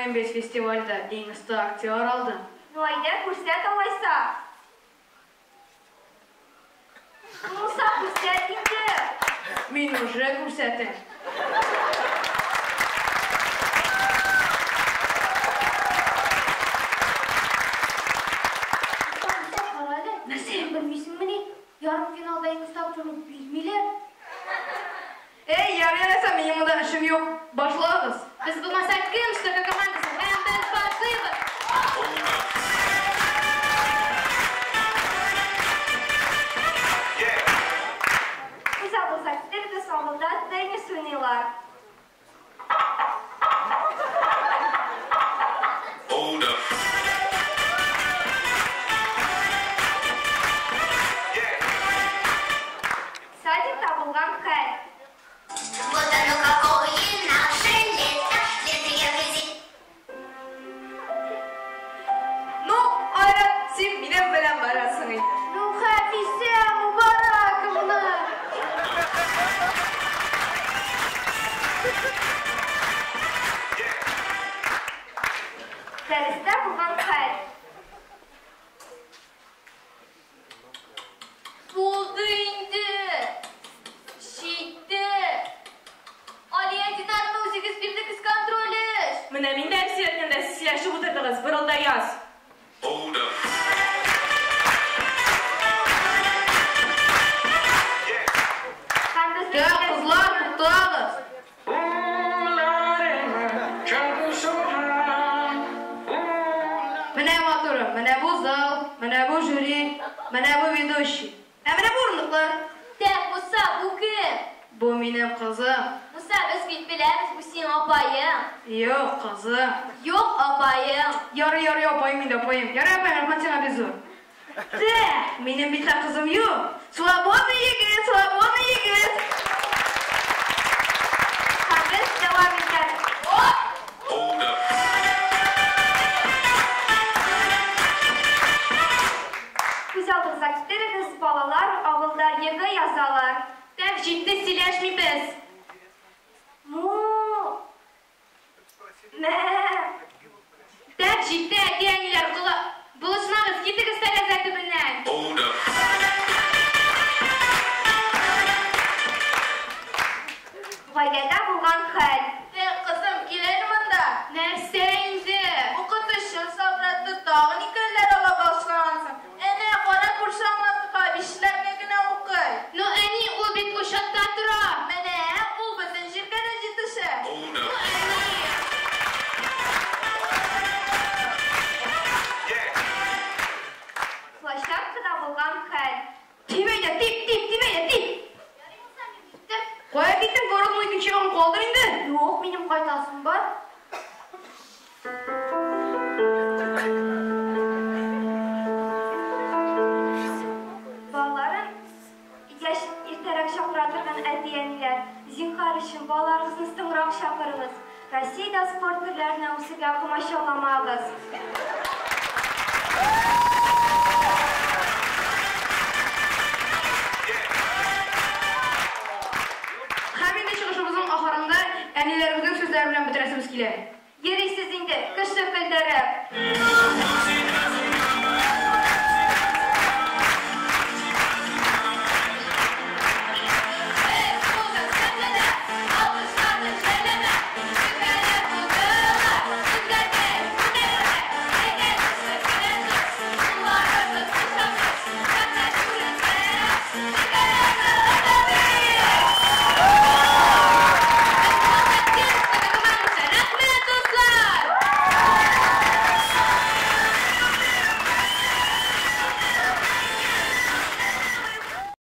Мин бит фестивальдә иң оста актер алдым. Ну әйдә, күрсәт алайса. Муса, күрсәт инде. Мин уже күрсәтәм. Муса, карале. Нәрсә? Белмисеңмени? Ярымфиналда иң оста актерны бирмиләр. Эй, ярый алайса, минем монда эшем юк. Башлагыз. Без булмаса кем Штока командасы һәм без башлыйбыз. Күз алдыгызга китерегез, авылда теннис уйныйлар. Hold up. Садикта булган хәл. Вот оно какое наше лето, лето я жизнь. Ну, Айрат, син минем белән барасың инде. Ну, Хафизә Мубараковна! Дәрестә булган хәл. Булды инде. Җитте. Алия Динаровна үзегез бирдегез контроль эш. Менә мин дәрес өйрәткәндә сез сөйләшеп утырдыгыз, борыл да яз. Hold up. Һәм без Так, кызлар, туктагыз. Менә матурым, менә бу зал, менә бу жюри, менә бу ведущий. Ә менә бу урындыклар. Так, Муса, бу кем? Бу минем кызым. Муса, без бит беләбез, бу синең апаең. Юк, кызым. Юк, апаең. Ярый, ярый, апаем инде, апаем. Ярый, апаем, рәхмәт сиңа бик зур. Тә, минем бит кызым юк. Свободный егет, свободный егет. Һәм без дәвам итәбез. Hold up. Күз алдыгызга китерегез, балалар авылда ЕГЭ язалар. Так, җитте, сөйләшмибез. Му. Мә. Так, җитте, әти-әниләр, кола. Булышмагыз, китегез тәрәзә төбеннән. Hold up. Гаиләдә булган хәл. Так, кызым, кил әле монда. Нәрсә инде? Укытучың сабратты, тагын икеләр ала башлагансың. Әнә, кара күрше аңлатырга, бишләргә генә укый. Ну, әни, ул бит учетта тора. Менә, ул бөтен җиргә дә җитешә. Hold Ну, up. әни. Площадкада булган хәл. Тип әйдә, тип, тип, тип әйдә, тип. Кая киттең, городның икенче ягын калдыр инде. Юк, минем кайтасым бар. Балаларын яшь иртәрәк чакыра торган әти-әниләр, зинһар өчен балаларыгызны соңрак чакырыгыз. Россиядә спорт төрләренә үсергә комачауламагыз. Һәм инде чыгышыбызның ахырында әниләребезнең сүзләре белән бетерәсебез килә. Йөрисез инде, кеше көлдереп.